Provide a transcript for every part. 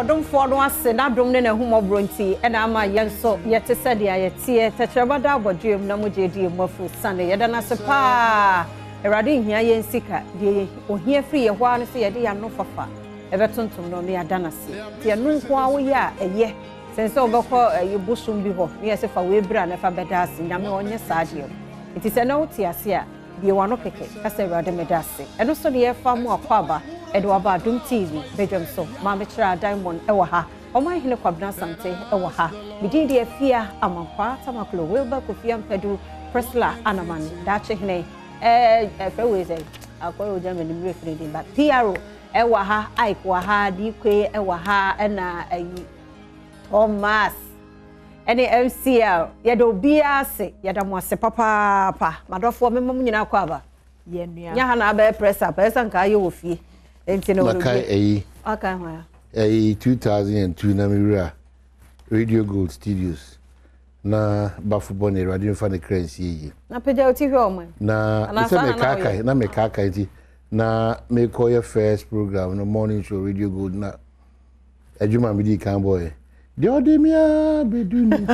ɔdomfoɔ no ase, n'adom ne n'ahummɔborɔ nti ɛna ama yɛn nso yɛte sɛdeɛ yɛteɛ. Tɛkyerɛma da abɔdweam na mogya adi yɛn mu afuru sane. Yɛda no ase paa. Awurade nhia yɛn sika. Deɛ ɔhia firi yɛn hɔ ara ne sɛ yɛde yɛn ano fafa ɛbɛtontom no na yɛada no ase. Nti ɛno nko ara woyɛ a ɛyɛ sen sɛ wobɛkɔ ɛyi bosom bi hɔ na yɛse fa wei bra na fa bɛda ase. Nyame ɔnyɛ saa adeɛ no. Nti sɛ ɛnɛ wote ase a, Bue w'ano kɛkɛ ka sɛ, Awurade meda ase. Ɛno so ne yɛrefa mo akwaaba de wo aba Adom TV badwam so. Maame Kyerɛ Diamond wɔ ha, Ɔmanhene Kwabena Asante wɔ ha. Me din de Afia Amankwaa Tamaklo Wilber Kofi Ampadu Priscilla Anaman Daakye Hene eh, ɛfrɛ wei sɛ akɔrɔ ogya m'anim werɛ firi din ba PRO ɛwɔ ha, Ike wɔ ha, Dikwe ɛwɔ ha, ɛna ayi Thomas. Ɛne MCL yɛda obiara ase yɛda mo ase papaapa madɔfoɔ mema mo nyinaa kɔ aba nyɛ ha na abɛyɛ press up ɛsɛ nka ayɛ wɔ fie nti no makae ɛyi aka ho a ɛyi 2002 na mewura Radio Gold Studios na bafo bɔ ne awurade mfa ne kra nsie yie na pagya wo ti hwɛ ɔman na sɛ mekaakae na mekaakae nti na mekɔyɛ first program no morning show Radio Gold na Adwuma a medii kan bɔeɛ. Deɛ ɔde me abɛdu ni.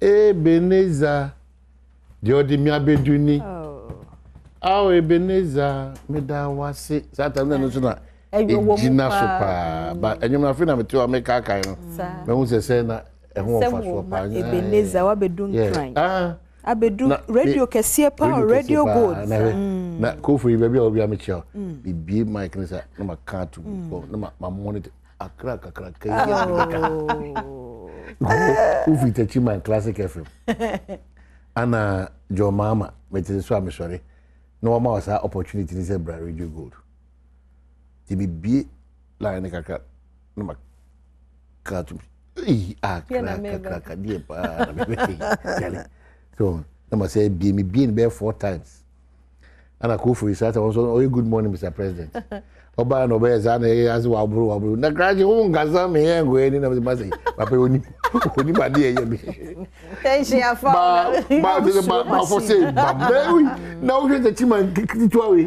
Ebenezer. Deɛ ɔde me abɛdu ni. Ao Ebenezer, meda wo ase. Saa tam na ɛno nso na ɛgyina so paa. Ba ɛnwom no afei na mete hɔ a mekaakae no. Mahu sɛ sɛ na ɛho wɔ mfasoɔ paa. Ebenezer wabɛdu Nkran. Abedu radio kɛseɛ paa radio gold. Na hwɛ na kofo yi baabi a obi amekyia o. Bibie mic ne sa na ma ka ato gu na ma ma monitor akra kakra ka yi a mebɛka. Wofi Takyi man Classic FM. Ana John Mahama mete so a mesɔre na wɔma wɔ saa opportunity ne sɛ bra radio gold. Ti bibie line ne kakra na ma ka to eyi akra kakraka deɛ paa na mebɛka yi yale so na ma sɛ bie me bie no bɛyɛ four times ana kofo yi saa sɛ wɔn nso ɔyɛ good morning Mr President ɔbaa na ɔbɛyɛ saa na ɛyɛ ase waboro waboro na krakye wo nkasa me yɛ nkɔyɛ ni na ma sɛ papa yi onim onim adeɛ ɛyɛ me tension afa ba ba ba ba fɔ sɛ bam na ewi na wohwɛ sɛ kyima ketewa wei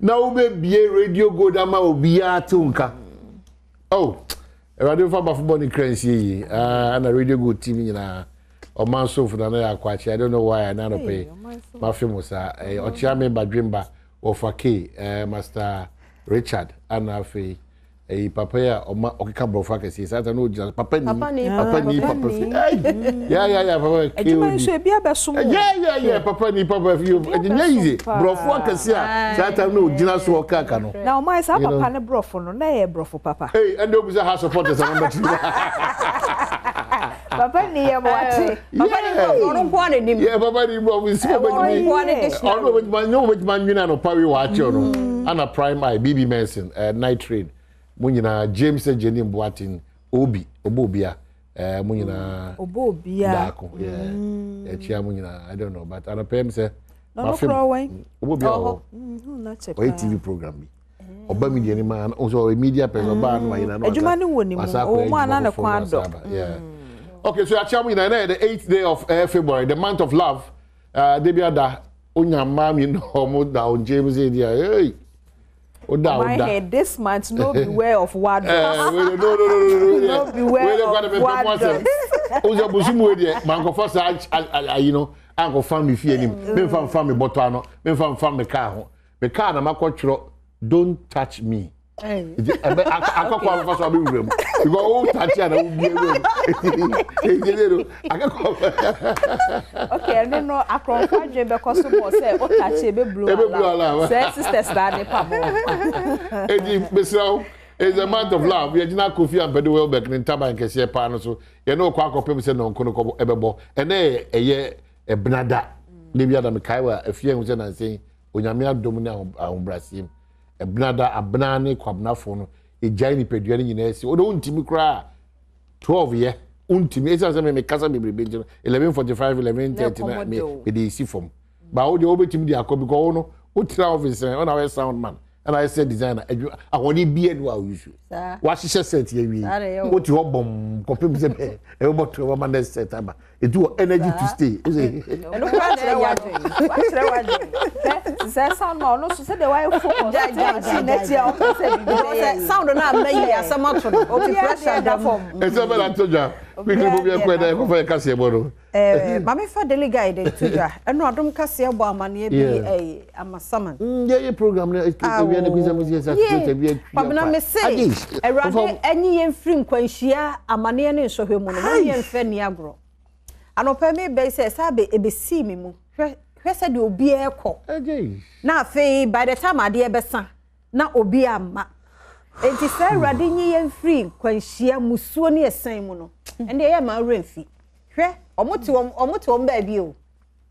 na wobɛbie radio gold ama obiara te wo nka Oh, Awurade mfa bafo bɔ ne kra nsie yie. Ah, ana Radio Gold team nyinaa. Ɔman sofo na na yɛ akwakye. I don't know why na anɔpɛ yi. Mafe mo saa. Eh, ɔkyea me badwemba wɔfa K, eh, Master Richard ana afei ɛyi papa yi a ɔma ɔkeka borɔfo akɛseɛ saa ta na ɔgyina papa ni papa ni papa fi ɛy ya ya ya papa K o di nso ebi abɛsom o ya ya ya papa ni papa fi o ɛnyɛ yize borɔfo akɛseɛ a saa ta na ɔgyina so ɔkaka no. Na ɔman saa papa ne brɔfo no na ɛyɛ brɔfo papa. Ei ɛnde obisa ha supporters a mɛmɛ kyerɛ. Papa ni yɛ mo ate. Papa ni brɔfo ɔno nko ara nim. Yeah papa ni brɔfo si ɔbɛtumi. Ɔno nko ara ne dictionary. Ɔno ɔbɛtumi nyɛ ɔbɛtumi anwene anɔpa wi wɔ akyɛ no. Ana prime eye BB Benson eh, night train mo nyinaa James Jenny Boateng Obi ɔbɔ obia eh, mo nyinaa. Ɔbɔ obia. Daako yeah. Ɛkyia mo nyinaa I don't know but anɔpa yi sɛ. Na ɔno kura wɛn. Ɔbɔ obia wɔ hɔ. Ɔyɛ TV program bi. Ɔba media ni ma ɔsɛ ɔyɛ media person ɔba ano ayɛ na adwuma no wɔ ne mu ɔwɔ mu ana ne kwan adɔ. Okay, so akyia mu nyinaa ɛnɛ yɛ the eighth day of February, the month of love. Debi ada onya mmaa mi na ɔmo da ɔnkyɛn mu sɛ edi a hey. Oda oda. Ɔman this month no beware of wados. Eh, no no no no no. No beware of wados. O sɛ bosom wo deɛ mankɔfa saa ayi no ankɔfa mi fie anim memfa mfa mi bɔtɔ ano memfa mfa mi kaa ho me kaa na makɔtwerɛ don't touch me nti ɛbɛ akɔkɔ afa so abɛwura mu because o touch a na wo bie wura mu nti ɛdɛ no akɔkɔ. Ok ɛno no akorɔmfo adwene bɛkɔ so bɔ sɛ o touch ebe blow alarm sɛ sisters na ade pa mo. Eti mesrɛ wo it's a month of love yɛgyina Kofi Ampadu Welbeck ne ntaban kɛseɛ paa no so yɛne wo kɔ akɔpem sɛ nɔnko no kɔ ɛbɛbɔ ɛnɛ ɛyɛ ɛbenada da bi ada mekae wɔ afie ahu sɛ nansa yi Onyame adom ne ahobrɛaseɛ mu ɛbenada abena ne kwabenafo no yɛgyae nipadua no nyinaa si wode wontumi koraa 12 yɛ wontumi ɛsiane sɛ me mekasa bebrebe nti no 11:45 11:30 na me mede si fam ba wo deɛ wobɛtumi de akɔ because wo no wotena office ɛ ɔna woyɛ sound man. Ɛna ayɛ sɛ designer adwuma ahoɔden biara ni hɔ a woyi so. Wahyehyɛ set awie. Wote hɔ bɔm kɔpem sɛ bɛ ɛbɛbɔ to ɛbɛma next set aba. Etu wɔ energy to stay. Ɛno koraa kyerɛ wadwen. Wakyerɛ wadwen. Sɛ sound ma ɔno so sɛ de wayɛ focus. Gya n'akyi a ɔpɛ sɛ biribi bɛyɛ. Sɛ sound no amma yi asɛm ato no. Ɔti pressure da fam. Ɛsɛ bɛ na to dwa. Quickly mo bi ɛkɔ ɛdɛ ɛkɔfa yɛ kaseɛ bɔ no. Eh, ma me fa Daily Guide nto dwa. Ɛno adom kaseɛ bɔ amaneɛ bi eh, amasaman. Mm, yeah, yeah, program no awia no kwisa mo sɛ sɛ bi atwi. Kwabena me se, Awurade anyi yɛn firi nkwanhyia amaneɛ ne nsɔhwɛ mu no, mo yɛn mfɛ ni agorɔ. Anɔpa mi bɛyi sɛ saa bɛ ebesii me mu. Hwɛ hwɛ sɛ deɛ obiara kɔ. Na afei by the time adeɛ bɛsa na obi amma. Enti sɛ Awurade nyi yɛn firi nkwanhyia musuo ne ɛsɛn mu no, ɛnde ɛyɛ ma awura mfi. Hwɛ, wɔn te wɔn wɔn te wɔn baabi o.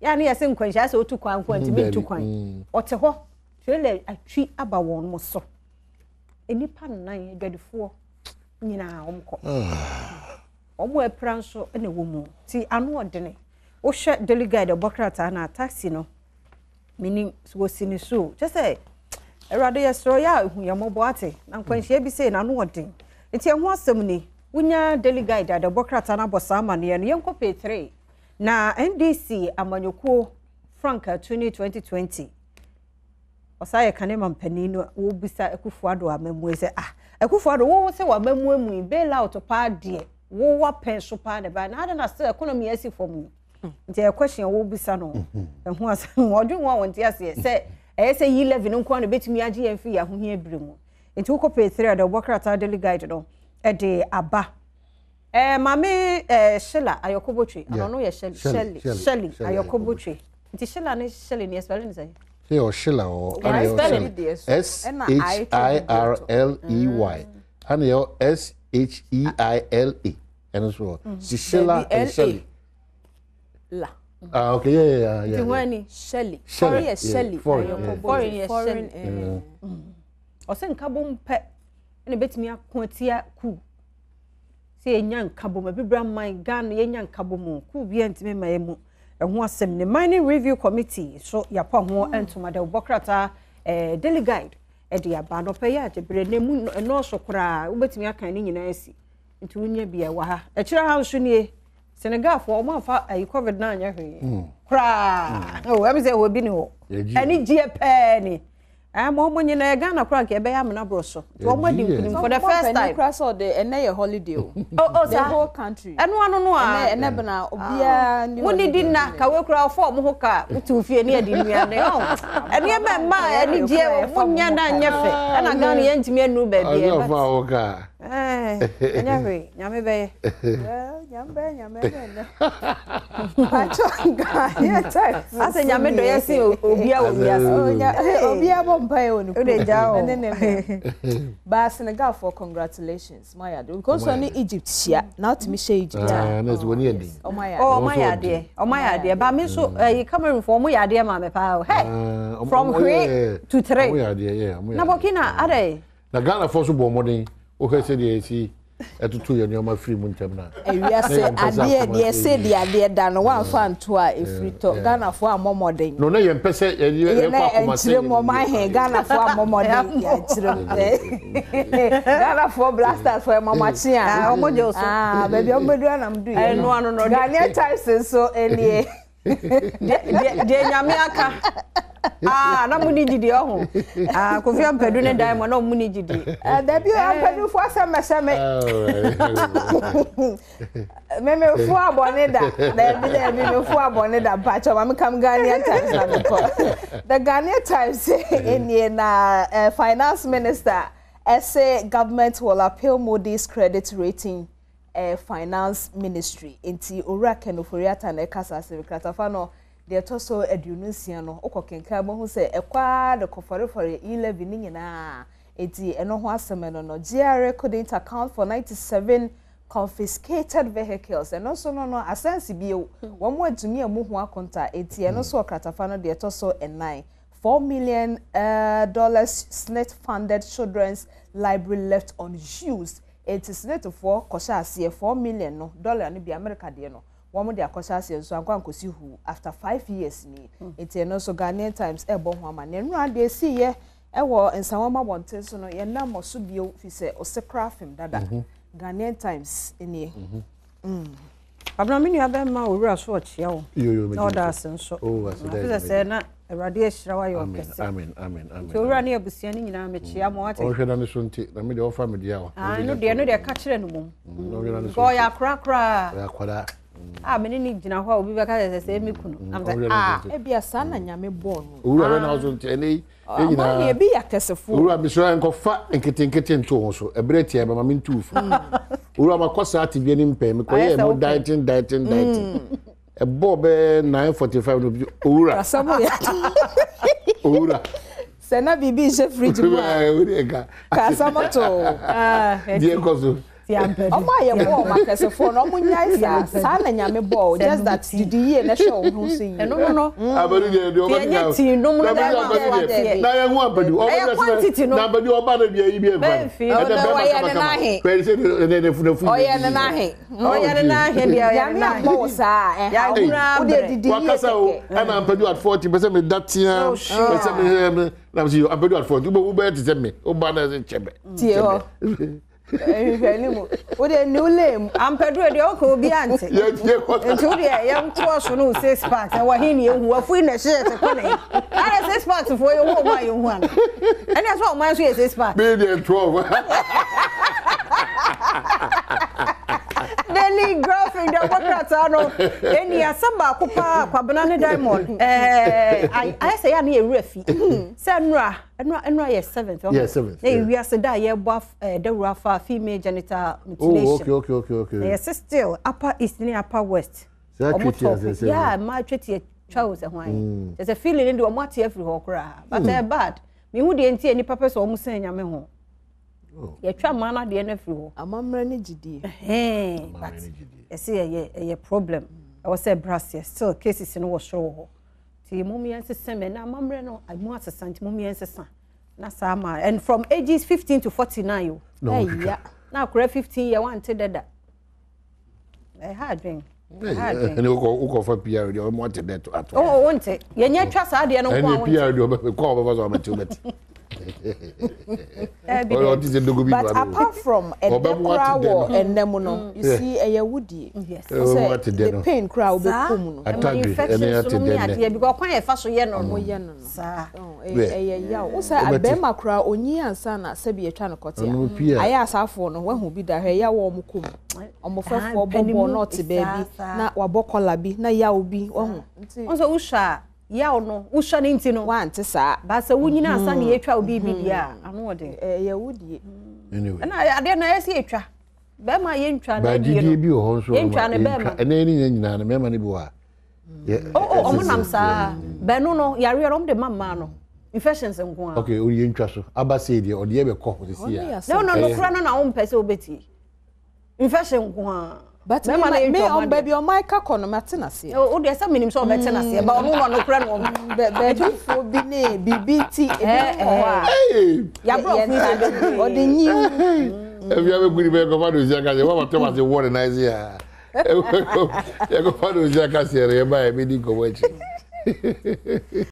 Yɛ a ne yɛ sɛ nkwanhyia sɛ otu kwan nko ntumi ntu kwan. Mm. Ɔte hɔ, trailer atwi aba wɔn mo so. Nnipa nnan adwadifoɔ nyinaa wɔn kɔ. Wɔn a apira nso na ɛwɔ mu. Ti ano ɔdene. Wohwɛ Daily Guide ɛbɔ krataa na taxi no. Menim sɛ wɔsi ne so o. Kyɛ sɛ Awurade yɛsrɛ yɛ a hu yɛn mmɔbɔ ate. Na nkwanhyia bi sei n'ano ɔden. Nti ɛho asɛm ni. Wonya Daily Guide adabɔ krataa no abɔ saa amanneɛ no. Yɛnkɔ page 3. Na NDC amanyɔkuo frankaa tuni 2020. Ɔsan yɛ kane mampanin no wɔbisa Akufo-Addo amammue sɛ ah Akufo-Addo wo sɛ w'amammue mu yi bailout paa deɛ wo wapɛn so paa na ɛbaa na adɛn na still economy asi fam yi. Nti ɛyɛ question a wɔrebisa no ɛho asɛm ɔdwen ho a wɔnte aseɛ sɛ ɛyɛ sɛ yi levy no nko ara na ɛbɛtumi agye yɛn firi yɛn ahohia bere mu. Nti wokɔ page 3 a de wɔbɔ krataa daily guide no ɛde aba. Ɛɛ maame ɛɛ Sheila Ayɔkobotwe ana ɔno yɛ Shirley Shirley Shirley Ayɔkobotwe nti Sheila ne Shirley ne ɛspɛle ne sɛ. Sɛ yɛ Sheila ɔ ɛna yɛ Shirley S H I R L E Y ɛna yɛ S H E I L A ɛno nso wɔ si Sheila and Shirley. La. Ah, okay, yeah, yeah, yeah. Nti wɔn ni. Shirley. Foreign yɛ Shirley. Foreign yɛ Shirley. Ɔsɛ nkabom pɛ ɛna ebetumi ako atia ku. Sɛ yɛnya nkabom, abibira man Ghana yɛnya nkabom ku bi ntumi ma yɛ mu. Ɛho asɛm ne Mining Review Committee so yɛapa ho ntoma dɛ wɔbɔ krataa ɛɛ Daily Guide ɛde aba anɔpɛ yɛ agyebere na emu nnɔɔso koraa wobɛtumi akan ne nyinaa asi nti wonya bi ɛwɔ ha ɛkyerɛ ha nso nie. Senegalfoɔ wɔn amfa ayi covid no anyɛ hwee hmm. koraa hmm. oh, ɛmi sɛ ɛwɔ bi ni hɔ ɛni gyeɛ pɛɛ ni ɛɛ mo mo nyinaa Ghana koraa nka ɛbɛyɛ amena borɔ so nti wɔn adi nkunim for the first time. kura sɛ ɔde ɛnɛ yɛ holiday o. o o the whole country. ɛnu ano no a ɛnɛ ɛnɛ bena obiara ni mo ni di nna kawe kura ɔfɔ ɔmo ho ka wotu fie ne ɛdi nnuane ɔ ɛnneɛma mma ɛni gyeɛ mo nya na nyɛ fɛ ɛna Ghana yɛn ntumi anu baabi ɛ. Ɛnyɛ hwee, Nyame bɛyɛ. Nyame bɛyɛ, Nyame bɛyɛ nnɛ. Pacho Ghanaian Times. Asɛ Nyame dɔ yɛ sen obia wɔ wiase. Obia bɔ mpaeɛ wɔ ne kurom. Ɛne ne mɛ. Ba Senegalfoɔ congratulations. Mo ayɛ adeɛ. Because ɔne Egypt hyia na ɔtumi hyɛ Egypt. Ah, na ɛsɛ wɔn yɛ den. Ɔmo ayɛ adeɛ. Ɔmo ayɛ adeɛ. Ɔmo ayɛ adeɛ. Ba mi nso ɛyi Cameroon fo ɔmo yɛ adeɛ maa mi paa o. Hey, from 3 to 3. Ɔmo yɛ adeɛ, yeah. Na Burkina adɛ. Na Ghanafoɔ nso bɔɔ mmɔden, wohwɛ sɛdeɛ yɛsi ɛtoto yɛn nneɛma firi mu ntɛm no a. Ewiase adeɛ deɛ ɛsɛ di adeɛ da no woamfa anto a ɛfiri tɔ Ghanafoɔ ammɔ mmɔden. No na yɛmpɛ sɛ yɛkɔ akoma sɛ yɛnkyerɛ mu ɔmo ahe Ghanafoɔ ammɔ mmɔden yɛnkyerɛ mu Ghanafoɔ Blasters foɔ ɛma mo akye a ɔmo gye so baabi a ɔmo bɛduru anam du yɛ no Ghanaian Times nso nie. Deɛ Nyame aka. Ah, na mo ni gyidie ɔho. Ah, Kofi Ampadu ne Diamond na ɔmo ni gyidie. Eh, dabi o, Ampadu fo asɛm mɛhyɛ me. Me me fo abɔne da. Dabi dabi me fo abɔne da. Mpakyɛ ma me kam Ghanaian Times na me kɔ. The Ghanaian Times nie na eh, finance minister ɛsɛ government will appeal Moody's credit rating eh, Finance Ministry. Enti Owura Ken Ofori-Atta na ɛka saa asɛm yi. Kratafa no, deɛ ɛtɔ so 26 no, wokɔ kenkan wobɛhu sɛ ɛkɔ ara de kɔfɔrefɔre E-levy no nyinaa. Enti ɛno ho asɛm ɛno no. GRA couldn't account for 97 confiscated vehicles. Ɛno nso no no, asansi bio. Wɔn antumi ammu ho akonta. Enti ɛno nso wɔ kratafa no deɛ ɛtɔ so nnan. $4 million eh, dollars SSNIT-funded children's library left unused. Enti Senatofoɔ kɔhyɛ aseɛ, 4 million no, dɔla no bi, Amerika deɛ no, wɔn de akɔhyɛ aseɛ nso ankɔ ankɔsi huu after 5 years nie. Enti ɛno nso Ghanaian Times ɛrebɔ ho amanneɛ. Nnora deɛ ɛsiiɛ Ɛwɔ Nsawam abɔnten so no, yɛnna mmɔ so bio fi sɛ ɔse koraa fem dada. Ghanaian Times nie. Abena me nua bɛrima owura so ɔkyea wo na ɔda ase nso. Afei sɛ na Awurade ahyira wo ayɛ ɔkɛse. Amen amen amen. Nti owura ne abusua no nyinaa mekyea mo ate. Ɔhwɛ na ne so nti na me deɛ ɔfa me deɛ awa. Ah no deɛ no deɛ ka kyerɛ no mom. Ɔyɛ akora koraa. Ɔyɛ akwadaa. A me ne ne gyina hɔ a obi bɛka sɛ sɛ me kunu. Am sɛ ah. Ebia saa na Nyame bɔɔ no. Owura bɛ na ɔso nti ɛnɛ yi. Yɛn nyinaa. Ɔman ebi yɛ akɛsefoɔ. Owura mesrɛ nkɔfa nketenkete nto ho so. Ɛberɛ tia ɛbɛma me ntu fo. Owura makɔ saa tebea no mpɛn. Mekɔyɛɛ mu dieting dieting dieting. Ɛbɔɔ bɛyɛ 9:45 no bi owura. Asɛm yɛ. Owura. Sɛ na biribi nhyɛ fridge mu a. Ka asɛm to. Deɛ kɔ so. Ɔmo a yɛbɔɔ ɔmo akɛsefoɔ no ɔmo nyae saa saa na Nyame bɔɔ wo just that didi yie na hwɛ wo ho so yie. Ɛno no Abadu deɛ deɛ ɔbɛdi ɛnyɛ tii nom no na ɛma ɔmo ateɛ. Na yɛn ho abadu ɔbɛdi ɛyɛ quantity no na abadu ɔba na bia yi bi ɛkura no ɛnɛ bɛrima ɔyɛ ne n'ahe pɛɛ sɛ ne ne ne fu ɔyɛ ne n'ahe ɔyɛ ne n'ahe deɛ ɔyɛ ne n'ahe Nyame ammɔ wo saa ɛha wo deɛ didi yie wakasa o ɛna ampadu at 40 pɛ sɛ me da tea pɛ sɛ me me na me sɛ ampadu at 40 wobɛ wobɛyɛ te sɛ me woba na ɛsɛ kyɛbɛ tie hɔ nhwehwɛni mu wo deɛ new lane ampɛduro deɛ ɔka obi ante nti wo deɛ yɛntoa so no six packs ɛwɔ he ne yɛhu afui na ɛhyehyɛ te kɔ ne ara six packs foɔ yɛhu ɔmo a yɛhu ano ɛne ɛsɛ ɔman nso yɛ six packs me deɛ 12 Daily Graphic deɛ ɔbɔ krataa no ɛni asɛm baako paa Kwabena ne Diamond ɛɛ ayɛ sɛ yɛ a ne yɛ werɛ fi sɛ nnura Ɛno ɛno ayɛ seventh. Yeah, seventh. Na yɛ wiase da a yɛbɔ eh, dawuro afa female genital mutilation. Oh, okay, okay, okay, okay. Na yɛsɛ still upper east ne upper west. Sɛ atwe ti ase sɛ. Yeah, mmaa atwe ti atwa wo sɛ hwan. Mm. Kyɛ sɛ feeling no deɛ wɔn ate afiri hɔ koraa. But ɛyɛ mm. bad. Mehu deɛ nti a nipa pɛ sɛ wɔn sɛn nyame ho. Oh. Yɛtwa mmaa no adeɛ no afiri hɔ. Amammerɛ ne gyidie. But yɛsɛ yɛyɛ ɛyɛ problem. Ɛwɔ sɛ ɛbrɛ aseɛ still cases no wɔ soro wɔ hɔ. Nti mom yɛn sesa mɛ na amammerɛ no mu asesa nti mom yɛn sesa na saa ma and from ages 15 to 49 o. Ɛya na akora 15 yɛ wante dada. Ɛha adwen. Ɛha adwen. Ɛne wokɔ wokɔfa PR deɛ ɔmo ate dɛ to ato. Oh wonte yɛnyɛ twa saa deɛ no nko a wonte. Ɛne PR deɛ ɔbɛ kɔ ɔbɛfa so ɔbɛte wobɛte. But apart from ɛdɛ koraa wɔ ɛnɛ mu no, you see ɛyɛ wudie. Sɛ the pain koraa wobɛkɔ mu no. Ɛma infections nom ne adeɛ because kwan yɛfa so yɛ no no. Yɛ no no. Saa. Ɛyɛ yaw. Wo sɛ bɛrima koraa onyi ansa na sɛbi yɛtwa no kɔte a. Ayɛ asaafoɔ no wahu bi da hwɛ yaw a wɔn kɔ mu. Wɔn fɛfoɔ bɔ bɔɔl na ɔte baabi na wabɔ kɔla bi na yaw bi wahu. Nti. Wɔn sɛ wohwɛ a Yaw no, wosua no nti no. Woante saa. But sɛ wonyini ansa na yɛtwa wo biribi deɛ a, ano wɔ den. Ɛyɛ wo die. Anyway. Ɛna adeɛ no ayɛ sɛ yɛtwa. Bɛrima a yɛntwa no adie no. Bagyidie bi wɔ hɔ nso. Yɛntwa no bɛrima. Ɛnɛ yɛn nyinaa nyinaa no mmarima no bi wɔ ha. Oh, oh, ɔmo nam saa. Bɛno no, yareɛ no ɔmo de ma mmaa no. Infections nko ara. Okay, yɛntwa so. Aba sei deɛ ɔde yɛ bɛkɔ hɔ sisi a. No, no, nokora no na wompɛ sɛ wobɛtie. Infection nko ara. But me ma me ɔn baabi ɔman ka kɔ no mate n'aseɛ. O deɛ sɛ menim sɛ ɔbɛte n'aseɛ ba ɔno na ɔno kura no ɔmo. Baabi foɔ bi ne biribi nti ebi wɔ hɔ a. Yabrɔ fo sɛ bebree. Ɔde nyi. Ebi abɛku ni bɛyɛ kɔfa do si akaseɛ wɔn atɔ ase wɔ ne nan se a. Yɛ kɔfa do si akaseɛ no yɛ ba yɛ bɛ di nkɔmɔ akyi.